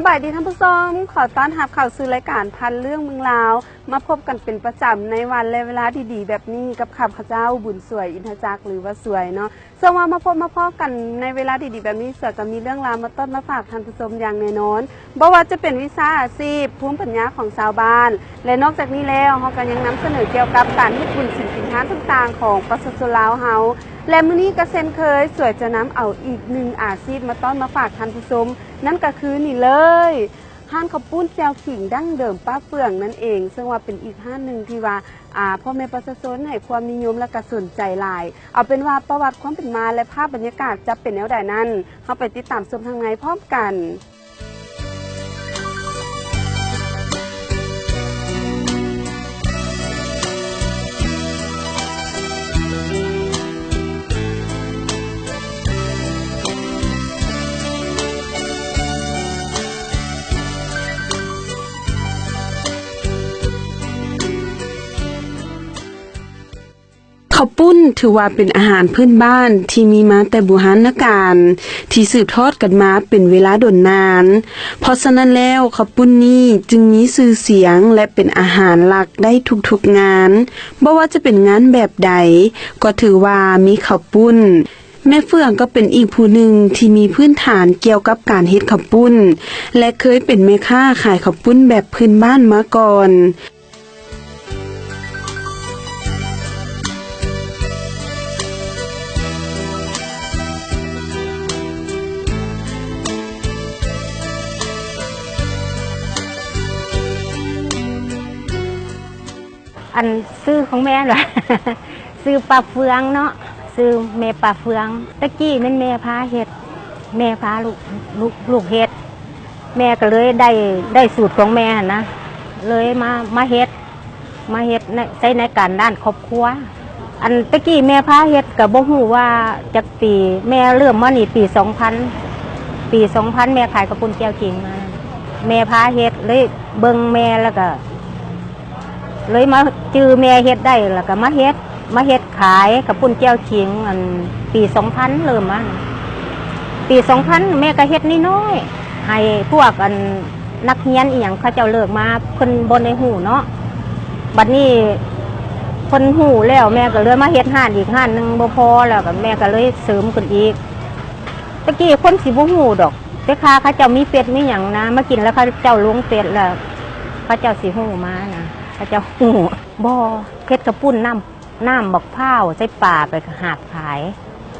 ສະບາຍດີທ່ານຜູ້ຊົມ, ຂໍຕ້ອນຮັບເຂົ້າສູ່ລາຍການພັນເລື່ອງເມືອງລາວ, ມາພົບກັນເປັນປະຈຳໃນວັນ ແລະ ເວລາດີໆແບບນີ້ກັບຂ້າພະເຈົ້າ ບຸນສວຍ ອິນທະຈັກ ຫຼືວ່າສວຍເນາະ. ເຊິ່ງວ່າມາພົບມາພໍ້ກັນໃນເວລາດີໆແບບນີ້ ສວຍກໍມີເລື່ອງລາວມາຕ້ອນມາຝາກທ່ານຜູ້ຊົມຢ່າງແນ່ນອນ, ບໍ່ວ່າຈະເປັນວິຊາອາຊີບ, ພູມປັນຍາຂອງຊາວບ້ານ ແລະ ນອກຈາກນີ້ແລ້ວ ເຮົາກໍຍັງນຳສະເໜີກ່ຽວກັບການເຮັດບຸນສິນກິນທານຕ່າງໆຂອງປະຊາຊົນລາວເຮົາ. ແລະ ມື້ນີ້ກໍເຊັ່ນເຄີຍ ສວຍຈະນຳເອົາອີກໜຶ່ງອາຊີບມາຕ້ອນມາຝາກທ່ານຜູ້ຊົມ, ນັ້ນກໍຄືນີ້ເລີຍ ຮ້ານເຂົ້າປຸ້ນແຈ່ວຂິງດັ້ງເດີມປ້າເຟືອງນັ້ນເອງ, ເຊິ່ງວ່າເປັນອີກຮ້ານໜຶ່ງທີ່ວ່າ ອາ ພໍ່ແມ່ປະຊາຊົນໃຫ້ຄວາມນິຍົມ ແລະ ກໍສົນໃຈຫຼາຍ. ເອົາເປັນວ່າປະຫວັດຄວາມເປັນມາ ແລະ ພາບບັນຍາກາດຈະເປັນແນວໃດນັ້ນ, ເຮົາໄປຕິດຕາມຊົມທາງໃນພ້ອມກັນ. ເຂົ້າປຸ້ນຖືວ່າເປັນອາຫານພື້ນບ້ານທີ່ມີມາແຕ່ບູຮານນະການ ທີ່ສືບທອດກັນມາເປັນເວລາດົນນານ. ເພາະສະນັ້ນແລ້ວ ເຂົ້າປຸ້ນນີ້ຈຶ່ງມີຊື່ສຽງ ແລະ ເປັນອາຫານຫຼັກໄດ້ທຸກໆງານ. ບໍ່ວ່າຈະເປັນງານແບບໃດ ກໍຖືວ່າມີເຂົ້າປຸ້ນ. ແມ່ເຟືອງກໍເປັນອີກຜູ້ໜຶ່ງທີ່ມີພື້ນຖານກ່ຽວກັບການເຮັດເຂົ້າປຸ້ນ ແລະ ເຄີຍເປັນແມ່ຄ້າຂາຍເຂົ້າປຸ້ນແບບພື້ນບ້ານມາກ່ອນ. ອັນຊື່ຂອງແມ່ລະ ຊື່ປ້າເຟືອງເນາະ, ຊື່ແມ່ປ້າເຟືອງ. ແຕ່ກີ້ແມ່ນແມ່ພາເຮັດ, ແມ່ພາລູກ ລູກ ລູກເຮັດ. ແມ່ກໍເລີຍໄດ້ ໄດ້ສູດຂອງແມ່ຫັ້ນນະ, ເລີຍມາ ມາເຮັດ ມາເຮັດໃນ ໃຊ້ໃນການດ້ານຄອບຄົວ. ອັນແຕ່ກີ້ແມ່ພາເຮັດກໍບໍ່ຮູ້ວ່າຈັກປີ, ແມ່ເລີ່ມມານີ້ປີສອງພັນ, ປີສອງພັນແມ່ຂາຍເຂົ້າປຸ້ນແຈ່ວຂິງມາ. ແມ່ພາເຮັດ ເລີຍເບິ່ງແມ່ ແລ້ວກໍເລີຍມາຈື່ແມ່ເຮັດໄດ້ ແລ້ວກໍມາເຮັດ ມາເຮັດຂາຍເຂົ້າປຸ້ນແຈ່ວຂິງ ອັນປີສອງພັນເລີ່ມມາ. ປີສອງພັນແມ່ກໍເຮັດນ້ອຍໆ ໃຫ້ພວກອັນ ນັກຮຽນອີ່ຫຍັງເຂົາເຈົ້າເລີກມາ ເພິ່ນບໍ່ໄດ້ຮູ້ເນາະ. ບັດນີ້ເພິ່ນຮູ້ແລ້ວ ແມ່ກໍເລີຍມາເຮັດຮ້ານອີກຮ້ານໜຶ່ງບໍ່ພໍ ແລ້ວກໍແມ່ກໍເລີຍເສີມຂຶ້ນອີກ. ແຕ່ກີ້ຄົນຊິບໍ່ຮູ້ດອກ, ແຕ່ຄ່າເຂົາເຈົ້າມີເຟສມີຫຍັງນະ ມາກິນແລ້ວເຂົາເຈົ້າລົງເຟສແລ້ວ ເຂົາເຈົ້າຊິຮູ້ມານະ, ເຂົາເຈົ້າຮູ້. ບໍ່, ເຮັດເຂົ້າປຸ້ນນ້ຳ ນ້ຳບັກພ້າວໃສ່ປາໄປຫາບຂາຍ.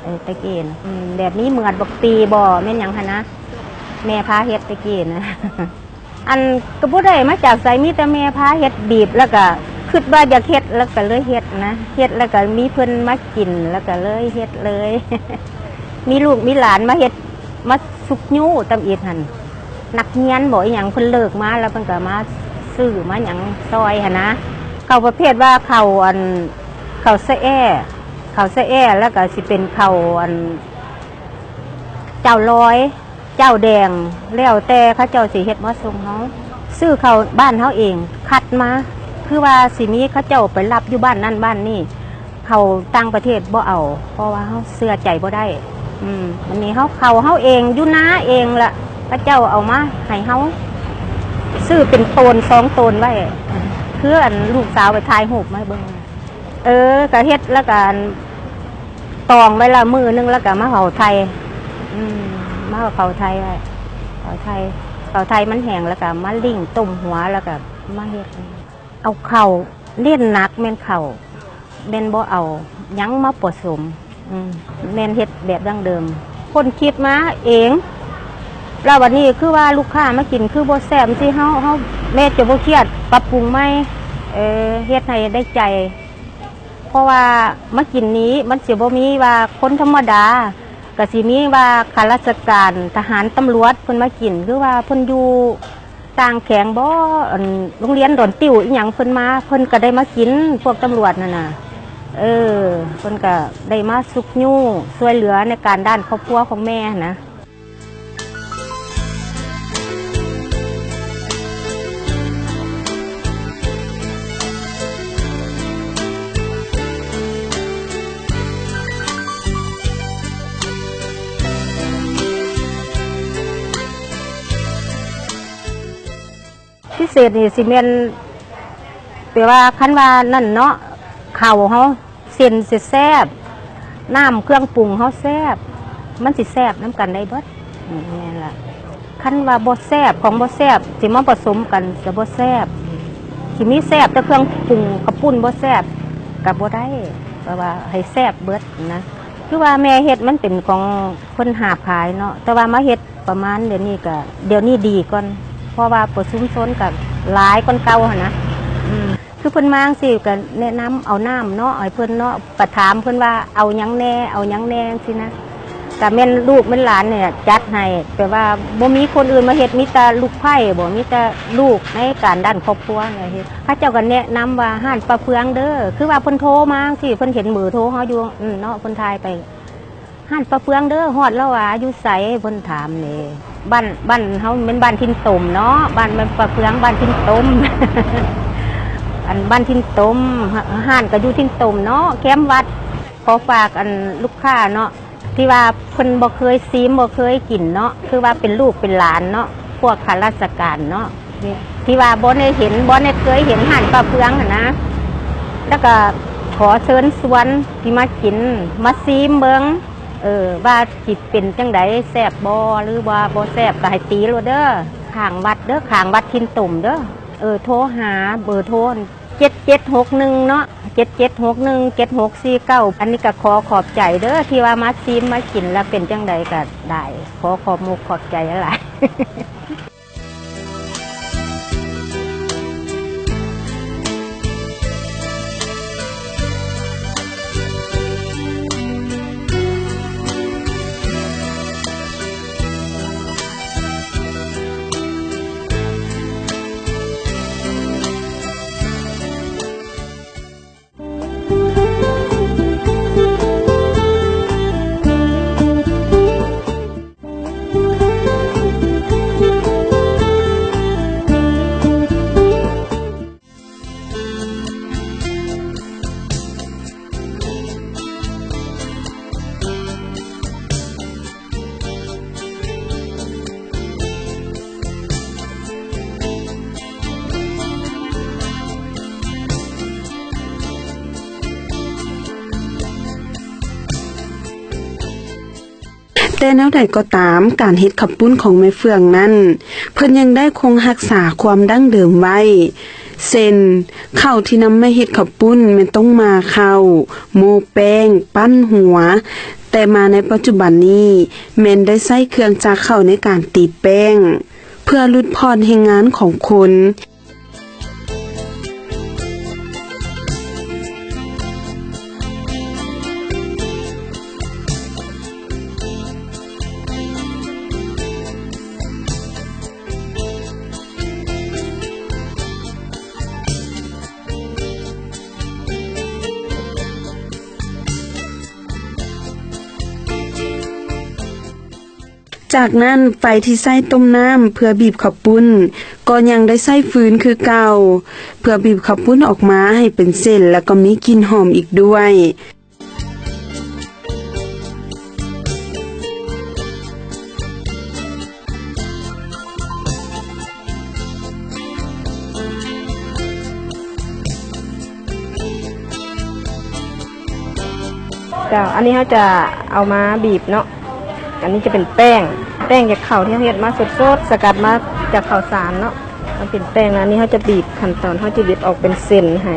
ເອີ ແຕ່ກີ້ນະ ອືມ ແບບມີເໝືອດບັກປີບໍ່ ແມ່ນຫຍັງຫັ້ນນະ, ແມ່ພາເຮັດແຕ່ກີ້ນະ. ອັນກໍບໍ່ໄດ້ມາຈາກໃສ ມີແຕ່ແມ່ພາເຮັດ ບີບ ແລ້ວກໍຄິດວ່າຢາກເຮັດ ແລ້ວກໍເລີຍເຮັດນະ, ເຮັດແລ້ວກໍມີເພິ່ນມາກິນ ແລ້ວກໍເລີຍເຮັດເລີຍ. ມີລູກມີຫຼານມາເຮັດ ມາຊຸກຍູ້ຕຳອິດຫັ້ນ. ນັກຮຽນບໍອີ່ຫຍັງ ເພິ່ນເລີກມາແລ້ວເພິ່ນກໍມາຊື້ມາຫຍັງຊ່ອຍຫັ້ນນະ. ເຂົ້າປະເພດວ່າເຂົ້າ ອັນ ເຂົ້າສະແອ້ ເຂົ້າສະແອ້ ແລ້ວກໍຊິເປັນເຂົ້າ ອັນ ເຈົ້າລອຍ ເຈົ້າແດງ ແລ້ວແຕ່ເຂົາເຈົ້າຊິເຮັດມາສົ່ງເຮົາ. ຊື້ເຂົ້າບ້ານເຮົາເອງ ຄັດມາ ຄືວ່າຊິມີເຂົາເຈົ້າໄປຮັບຢູ່ບ້ານນັ້ນບ້ານນີ້. ເຂົ້າຕ່າງປະເທດບໍ່ເອົາ ເພາະວ່າເຮົາເຊື່ອໃຈບໍ່ໄດ້. ອືມ ບັດນີ້ເຮົາເຂົ້າເຮົາເອງ ຢູ່ນາເອງລະ ເຂົາເຈົ້າເອົາມາໃຫ້ເຮົາ ຊື້ເປັນໂຕນສອງໂຕນໄວ້. ຄືອັນລູກສາວໄປຖ່າຍຮູບມາໃຫ້ເບິ່ງ. ເອີ ກະເຮັດລະກະອັນ ຕອງໄວ້ລະມື້ໜຶ່ງ ລະກະມາເຜົາໄຟ. ອືມ ມາເຜົາໄຟໄວ້ ເຜົາໄຟ ເຜົາໄຟມັນແຫ້ງ ລະກະມາລິ້ງຕົ້ມຫົວ ລະກະມາເຮັດ. ເອົາເຂົ້າ ເນັ້ນໜັກແມ່ນເຂົ້າ ແມ່ນບໍ່ເອົາຫຍັງມາປະສົມ. ອືມ ແມ່ນເຮັດແບບດັ້ງເດີມ ຄົ້ນຄິດມາເອງ. ແລ້ວບັດນີ້ຄືວ່າລູກຄ້າມາກິນຄືບໍ່ແຊບ ຈັ່ງຊີ້ ເຮົາ ເຮົາ ແມ່ຈະບໍ່ຄຽດ ປັບປຸງໃໝ່ ເອີ ເຮັດໃຫ້ໄດ້ໃຈ. ເພາະວ່າມາກິນນີ້ມັນຊິບໍ່ມີວ່າຄົນທຳມະດາ ກະຊິມີວ່າຂ້າລາຊະການ ທະຫານ ຕຳຫຼວດ ເພິ່ນມາກິນ ຄືວ່າເພິ່ນຢູ່ ຕ່າງແຂວງບໍ ອັນ ໂຮງຮຽນດອນຕິວອີ່ຫຍັງເພິ່ນມາ ເພິ່ນກະໄດ້ມາກິນ ພວກຕຳຫຼວດຫັ້ນນະ. ເອີ ເພິ່ນກະໄດ້ມາຊຸກຍູ້ຊ່ວຍເຫຼືອໃນການດ້ານຄອບຄົວຂອງແມ່ຫັ້ນນະ. ພິເສດນີ້ຊິແມ່ນ ແປວ່າຄັນວ່ານັ້ນເນາະ ເຂົ້າເຮົາເສັ້ນຊິແຊບ ນ້ຳເຄື່ອງປຸງເຮົາແຊບ ມັນຊິແຊບນຳກັນໄດ້ເບິດ. ອືມ ແມ່ນລະ ຄັນວ່າບໍ່ແຊບ ຂອງບໍ່ແຊບຊິມາປະສົມກັນຈະບໍ່ແຊບ ຊິມີແຊບແຕ່ເຄື່ອງປຸງ ເຂົ້າປຸ້ນບໍ່ແຊບກະບໍ່ໄດ້ ແປວ່າໃຫ້ແຊບເບິດນະ. ຄືວ່າແມ່ເຮັດມັນເປັນຂອງເພິ່ນຫາບຂາຍເນາະ ແຕ່ວ່າມາເຮັດ ປະມານດຽວນີ້ກະ ດຽວນີ້ດີກ່ອນ ເພາະວ່າປະຊຸມຊົນກະຫຼາຍກ່ອນເກົ່າຫັ້ນນະ. ອືມ ຄືເພິ່ນມາຈັ່ງຊີ້ກະແນະນຳເອົານ້ຳເນາະ ໃຫ້ເພິ່ນເນາະ ກະຖາມເພິ່ນວ່າເອົາຫຍັງແດ່ ເອົາຫຍັງແດ່ຈັ່ງຊີ້ນະ. ກະແມ່ນລູກແມ່ນຫຼານນີ້ຈັດໃຫ້ ແປວ່າບໍ່ມີຄົນອື່ນມາເຮັດ ມີແຕ່ລູກໃພ້ບໍ ມີແຕ່ລູກໃນການດ້ານຄອບຄົວນີ້ເຮັດ. ເຂົາເຈົ້າກະແນະນຳວ່າຮ້ານປ້າເຟືອງເດີ ຄືວ່າເພິ່ນໂທມາຈັ່ງຊີ້ ເພິ່ນເຫັນເບີໂທເຮົາຢູ່ ອືມ ເນາະ ເພິ່ນຖ່າຍໄປ ຮ້ານປ້າເຟືອງເດີ ຮອດແລ້ວຫວາ ຢູ່ໃສ ເພິ່ນຖາມເດ້. ບ້ານ ບ້ານເຮົາແມ່ນບ້ານຖິ່ນຕົມເນາະ ບ້ານ ບ້ານປ້າເຟືອງ ບ້ານຖິ່ນຕົມ ອັນບ້ານຖິ່ນຕົມ ຮ້ານກະຢູ່ຖິ່ນຕົມເນາະ ແຄມວັດ. ຂໍຝາກອັນລູກຄ້າເນາະ ທີ່ວ່າເພິ່ນບໍ່ເຄີຍຊີມ ບໍ່ເຄີຍກິນເນາະ ຄືວ່າເປັນລູກເປັນຫຼານເນາະ ພວກຂ້າລາຊະການເນາະ ທີ່ວ່າບໍ່ໄດ້ເຫັນ ບໍ່ໄດ້ເຄີຍເຫັນຮ້ານປ້າເຟືອງຫັ້ນນະ ແລ້ວກະຂໍເຊີນຊວນທີ່ມາກິນ ມາຊີມເບິ່ງ ເອີ ວ່າຊິເປັນຈັ່ງໃດ ແຊບບໍ່ ຫຼືວ່າບໍ່ແຊບກະໃຫ້ຕີໂລດເດີ. ຂ້າງວັດເດີ ຂ້າງວັດຖິ່ນຕົມເດີ. ເອີ ໂທຫາເບີໂທ ເຈັດເຈັດຫົກໜຶ່ງເນາະ ເຈັດເຈັດຫົກໜຶ່ງ ເຈັດຫົກສີ່ເກົ້າ. ອັນນີ້ກະຂໍຂອບໃຈເດີ ທີ່ວ່າມາຊີມມາກິນ ແລ້ວເປັນຈັ່ງໃດກະໄດ້ ຂໍຂອບມຸກຂອບໃຈຫຼາຍ. ແຕ່ແນວໃດກໍຕາມ, ການເຮັດເຂົ້າປຸ້ນຂອງແມ່ເຟືອງນັ້ນ ເພິ່ນຍັງໄດ້ຄົງຮັກສາຄວາມດັ້ງເດີມໄວ້ ເຊັ່ນ ເຂົ້າທີ່ນຳມາເຮັດເຂົ້າປຸ້ນແມ່ນຕົ້ມໝ່າເຂົ້າ, ໂມ້ແປ້ງ, ປັ້ນຫົວ, ແຕ່ມາໃນປັດຈຸບັນນີ້ ແມ່ນໄດ້ໃຊ້ເຄື່ອງຈັກເຂົ້າໃນການຕີແປ້ງ ເພື່ອຫຼຸດຜ່ອນແຮງງານຂອງຄົນ. ຈາກນັ້ນ ໄຟທີ່ໃຊ້ຕົ້ມນ້ຳເພື່ອບີບເຂົ້າປຸ້ນ ກໍຍັງໄດ້ໃຊ້ຟືນຄືເກົ່າ ເພື່ອບີບເຂົ້າປຸ້ນອອກມາໃຫ້ເປັນເສັ້ນ ແລະ ກໍມີກິ່ນຫອມອີກດ້ວຍ. ເຈົ້າ ອັນນີ້ເຮົາຈະເອົາມາບີບເນາະ ອັນນີ້ຈະເປັນແປ້ງ ແປ້ງຈາກເຂົ້າທີ່ເຮົາເຮັດມາສົດໆ ສະກັດມາຈາກເຂົ້າສານເນາະ ມັນເປັນແປ້ງ ແລ້ວອັນນີ້ເຮົາຈະບີບ ຂັ້ນຕອນເຮົາຈະບີບອອກເປັນເສັ້ນໃຫ້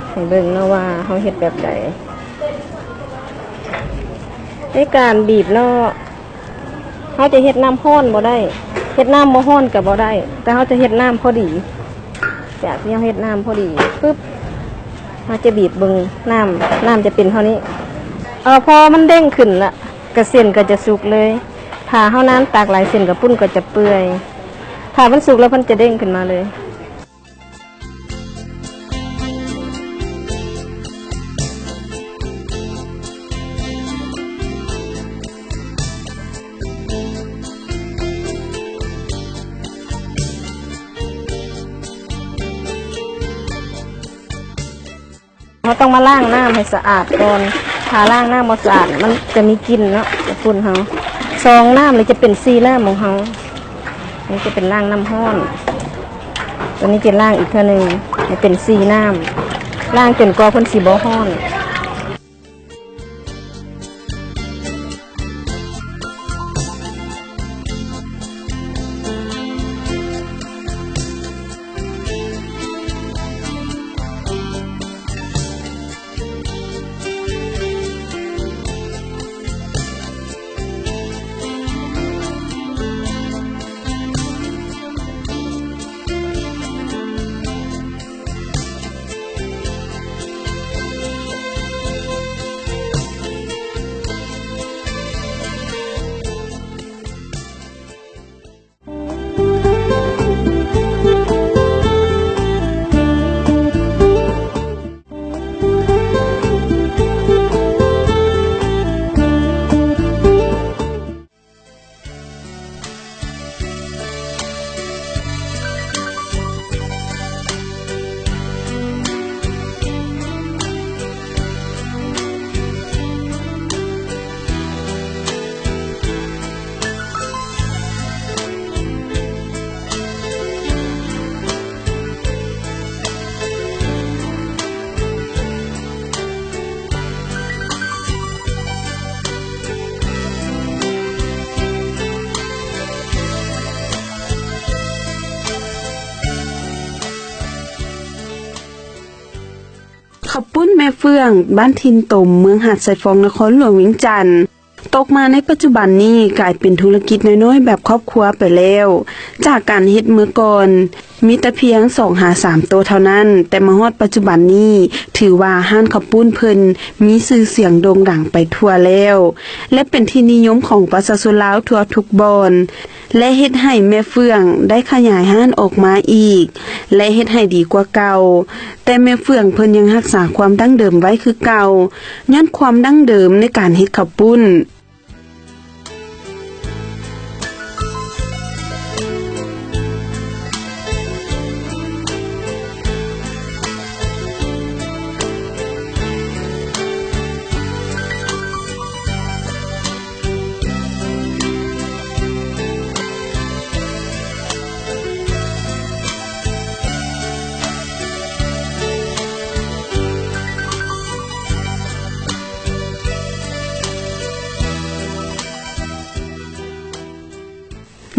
ໃຫ້ເບິ່ງເນາະວ່າເຮົາເຮັດແບບໃດ ໃນການບີບເນາະ. ເຮົາຈະເຮັດນ້ຳຮ້ອນບໍ່ໄດ້ ເຮັດນ້ຳບໍ່ຮ້ອນກໍບໍ່ໄດ້ ແຕ່ເຮົາຈະເຮັດນ້ຳພໍດີ ຈາກທີ່ເຮົາເຮັດນ້ຳພໍດີປຶບ ເຮົາຈະບີບເບິ່ງ ນ້ຳ ນ້ຳຈະເປັນເທົ່ານີ້ ເອີ ພໍມັນເດ້ງຂຶ້ນລະ ກະເສັ້ນກໍຈະສຸກເລີຍ ຖ້າເຮົານານຕາກຫຼາຍເສັ້ນກະປຸ້ນກໍຈະເປື່ອຍ ຖ້າມັນສຸກແລ້ວເພິ່ນຈະເດ້ງຂຶ້ນມາເລີຍ. ເຮົາຕ້ອງມາລ້າງນ້ຳໃຫ້ສະອາດກ່ອນ ຖ້າລ້າງນ້ຳບໍ່ສະອາດ ມັນຈະມີກິ່ນເນາະ ເຂົ້າປຸ້ນເຮົາ ສອງນ້ຳ ຫຼືຈະເປັນສີ່ນ້ຳຂອງເຮົາ. ນີ້ຈະເປັນລ້າງນ້ຳຮ້ອນ ຕົວນີ້ຈະລ້າງອີກເທື່ອໜຶ່ງໃຫ້ເປັນສີ່ນ້ຳ ລ້າງຈົນກວ່າເພິ່ນຊິບໍ່ຮ້ອນ. ເຂົ້າປຸ້ນແມ່ເຟື່ອງ ບ້ານຖິ່ນຕົມ ເມືອງຫາດຊາຍຟອງ ນະຄອນຫຼວງວຽງຈັນ ຕົກມາໃນປັດຈຸບັນນີ້ກາຍເປັນທຸລະກິດນ້ອຍໆແບບຄອບຄົວໄປແລ້ວ. ຈາກການເຮັດເມື່ອກ່ອນມີແຕ່ພຽງສອງຫາສາມໂຕະເທົ່ານັ້ນ, ແຕ່ມາຮອດປັດຈຸບັນນີ້ຖືວ່າຮ້ານເຂົ້າປຸ້ນເພິ່ນມີຊື່ສຽງໂດ່ງດັງໄປທົ່ວແລ້ວ ແລະ ເປັນທີ່ນິຍົມຂອງປະຊາຊົນລາວທົ່ວທຸກບ່ອນ. ແລະ ເຮັດໃຫ້ແມ່ເຟື່ອງໄດ້ຂະຫຍາຍຮ້ານອອກມາອີກ ແລະ ເຮັດໃຫ້ດີກວ່າເກົ່າ, ແຕ່ແມ່ເຟື່ອງເພິ່ນຍັງຮັກສາຄວາມດັ້ງເດີມໄວ້ຄືເກົ່າ ຍ້ອນຄວາມດັ້ງເດີມໃນການເຮັດເຂົ້າປຸ້ນ.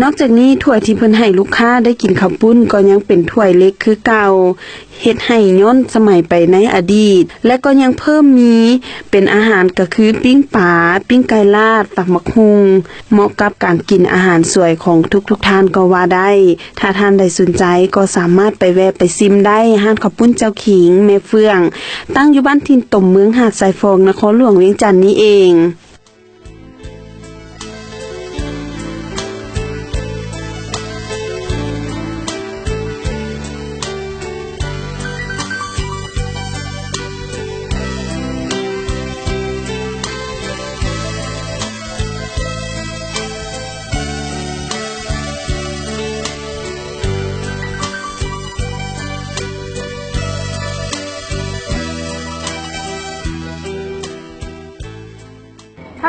ນອກຈາກນີ້ ຖ້ວຍທີ່ເພິ່ນໃຫ້ລູກຄ້າໄດ້ກິນເຂົ້າປຸ້ນກໍຍັງເປັນຖ້ວຍເຫຼັກຄືເກົ່າ. ເຮັດໃຫ້ຍ້ອນສະໄໝໄປໃນອະດີດ ແລະ ກໍຍັງເພີ່ມມີເປັນອາຫານ ກໍຄືປີ້ງປາ, ປີ້ງໄກ່ລາດ, ຕຳບັກຫຸ່ງ ເໝາະກັບການກິນອາຫານສວຍຂອງທຸກໆທ່ານກໍວ່າໄດ້. ຖ້າທ່ານໃດສົນໃຈກໍສາມາດໄປແວະໄປຊິມໄດ້ ຮ້ານເຂົ້າປຸ້ນເຈົ້າຂີງແມ່ເຟື່ອງ ຕັ້ງຢູ່ບ້ານຖິ່ນຕົມ ເມືອງຫາດຊາຍຟອງ ນະຄອນຫຼວງວຽງຈັນນີ້ເອງ.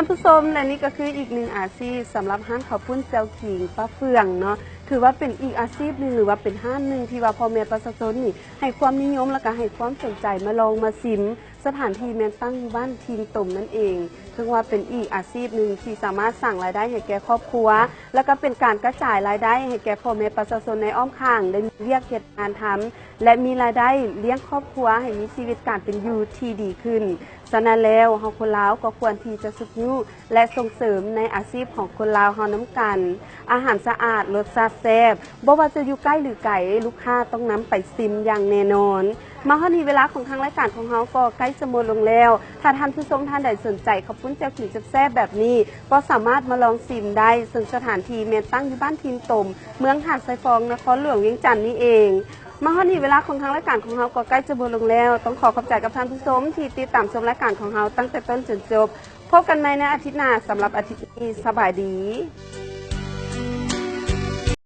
ທ່ານຜູ້ຊົມ ແລະ ນີ້ກໍຄືອີກໜຶ່ງອາຊີບສຳລັບຮ້ານເຂົ້າປຸ້ນແຈ່ວຂີງປ້າເຟືອງເນາະ ຖືວ່າເປັນອີກອາຊີບໜຶ່ງ ຫຼືວ່າເປັນຮ້ານໜຶ່ງທີ່ວ່າພໍ່ແມ່ປະຊາຊົນນີ້ໃຫ້ຄວາມນິຍົມ ແລ້ວກໍໃຫ້ຄວາມສົນໃຈມາລອງມາຊິມ. ສະຖານທີ່ແມ່ນຕັ້ງຢູ່ບ້ານຖິ່ນຕົມນັ້ນເອງ ເຖິງວ່າເປັນອີກອາຊີບໜຶ່ງທີ່ສາມາດສ້າງລາຍໄດ້ໃຫ້ແກ່ຄອບຄົວ ແລ້ວກໍເປັນການກະຈາຍລາຍໄດ້ໃຫ້ແກ່ພໍ່ແມ່ປະຊາຊົນໃນອ້ອມຂ້າງ ໄດ້ມີວຽກເຮັດງານທຳ ແລະ ມີລາຍໄດ້ລ້ຽງຄອບຄົວໃຫ້ມີຊີວິດການເປັນຢູ່ທີ່ດີຂຶ້ນ. ສະນັ້ນແລ້ວ ເຮົາຄົນລາວກໍຄວນທີ່ຈະຊຸກຍູ້ ແລະ ສົ່ງເສີມໃນອາຊີບຂອງຄົນລາວເຮົານຳກັນ. ອາຫານສະອາດ, ລົດຊາດແຊບ, ບໍ່ວ່າຈະຢູ່ໃກ້ ຫຼື ໄກ, ລູກຄ້າຕ້ອງນຳໄປຊິມຢ່າງແນ່ນອນ. ມາຮອດນີ້ ເວລາຂອງທາງລາຍການຂອງເຮົາກໍໃກ້ຈະໝົດລົງແລ້ວ. ຖ້າທ່ານຜູ້ຊົມທ່ານໃດສົນໃຈເຂົ້າປຸ້ນແຈ່ວຂີງແຊບໆແບບນີ້ ກໍສາມາດມາລອງຊິມໄດ້, ເຊິ່ງສະຖານທີ່ແມ່ນຕັ້ງຢູ່ບ້ານຖິ່ນຕົມ ເມືອງຫາດຊາຍຟອງ ນະຄອນຫຼວງວຽງຈັນນີ້ເອງ. ມາຮອດນີ້ ເວລາຂອງທາງລາຍການຂອງເຮົາກໍໃກ້ຈະໝົດລົງແລ້ວ. ຕ້ອງຂໍຂອບໃຈກັບທ່ານຜູ້ຊົມທີ່ຕິດຕາມຊົມລາຍການຂອງເຮົາຕັ້ງແຕ່ຕົ້ນຈົນຈົບ. ພົບກັນໃໝ່ໃນອາທິດໜ້າ. ສຳລັບອາທິດນີ້ ສະບາຍດີ.